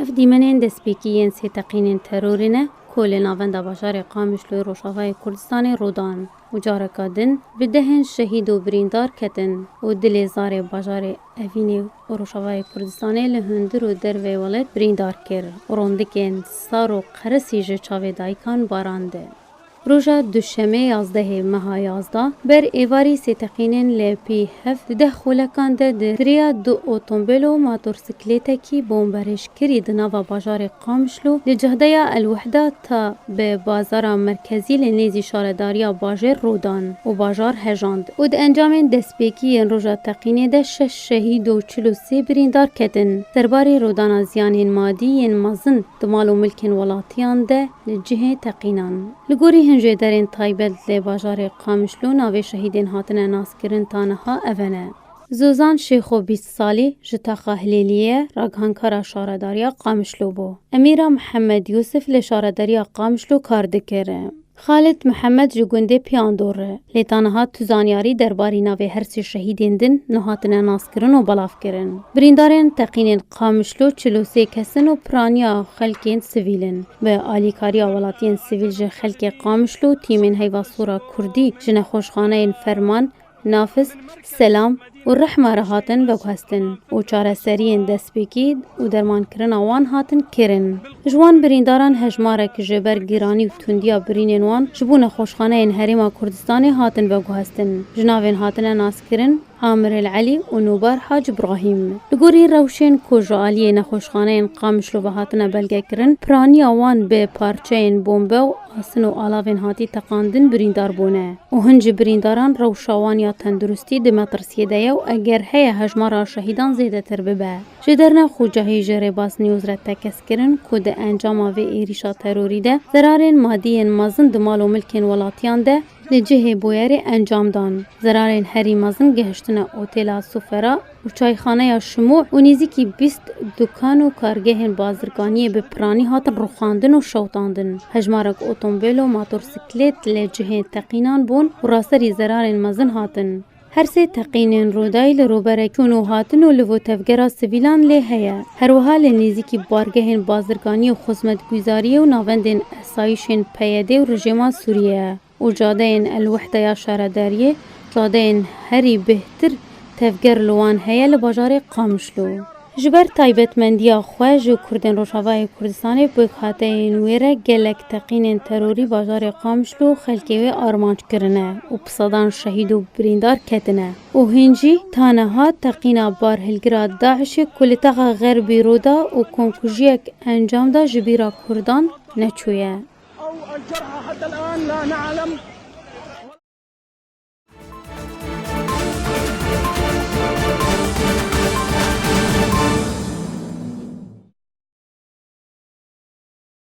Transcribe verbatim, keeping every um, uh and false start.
Ev dîmenên destpêkî yên sê teqînên terorê ne ku li navenda bajarê Qamişlo û Rojavayê Kurdistanê rû dan û careka din bi dehên şehîd û birîndar ketin û dilê zarê bajarê Evînê û Rojavayê Kurdistanê li hundir û derveyê welêt birîndar kir û rondikên sar û qerisî ji çavê dayikan barand. Roja duşemê yazdehê meha yazda, ber êvarî sê teqînên L P heft di deh xolekan de di riya du otombêl û motorsiklêtekî bomberêjkirî di nava bajarê Qamişlo li cehdeya El Wehda ta bi bazara merkezî li nêzî şaredariya bajêr rû dan û bajar hejand û di encamên destpêkî yên roja teqînê de şeş şehîd û çil û sê birîndar ketin. Serbarî rûdana ziyanên madî yên mezin di mal û milkên welatiyan de li cihê teqînan. Li gorî hin jêderên taybet li bajarê Qamişlo navê şehîdên hatine naskirin ta niha ev ne. Zozan Şêxo bîst salî ji taxa Hilêliyê ye, ragihankara şaredariya Qamişlo bû. Emîra Mihemed Yûsif li şaredariya Qamişlo kar dikir. Xalid Mihemed ji gundê Piyandor e, lê ta niha tu zanyarî derbarî navê her sê şehîdên din nehatine naskirin û belavkirin. Birîndarên teqînên Qamişlo çil û sê kes in û piraniya xelkên sivîl in. Bi alîkariya welatiyên sivîl ji xelkê Qamişlo tîmên Heyva Sor a Kurdî ji nexweşxaneyên Ferman, Nafiz, Selam û Rehma re hatin veguhestin û çareseriyên destpêkî û dermankirina wan hatin kirin. Ji wan birîndaran hejmarek ji ber gîranî û tundiya birînên wan ji bo nexweşxaneyên Herêma Kurdistanê hatin veguhestin. Ji navên hatine naskirin, Amir El Elî û Nûbar Hac Ibrahîm. Li gorî rewşên ku ji aliyê nexweşxaneyên Qamişlo ve hatine belgekirin, piraniya wan bi parçeyên bombe û asin û alavên hatî teqandin birîndar bûne û hin ji birîndaran rewşa wan ya tenduristî di metirsiyê de ye û eger heye hejmara şehîdan zêdetir bibe. Ji derna xocahî ji Rêbaz News re tekez kirin ku di encama vê êrîşa terorî de zerarên madî yên mezin di mal û milkên welatiyan de li cihê bûyerê encam dan. Zerarên herî mezin gihiştine otêla Sufera û çayxaneya Şimû û nêzîkî bîst dukan û kargehên bazirganiyê bi piranî hatin rûxandin û şewitandin. Hejmarek otombêl û motorsiklêt li cihê teqînan bûn û raserî zerarên mezin hatin. Her sê teqînên rûdayî li rûberek çûn û hatin û li bo tevgera sivîlan lê heye. Her wiha li nêzîkî bargehên bazirganiyê û xizmetguzariyê û navendên esayîşên P Y D û rejîma Sûriyê ye û cadeyên El Wehda ya şaredariyê cadeyên herî bêhtir tevger li wan heye li bajarê Qamişlo. Ji ber taybetmendiya xwe ji Kurdên Rojavayê Kurdistanê pêkhateyên wê re gelek teqînên terorî bajarê Qamişlo û xelkê wê armanc kirine û bi sedan şehîd û birîndar ketine û hîn jî ta niha teqîna barhilgira DAIŞê ku li taxa Xerbî rû da û komkujiyek encam da ji bîra Kurdan neçûye. أو الجرحى حتى الآن لا نعلم.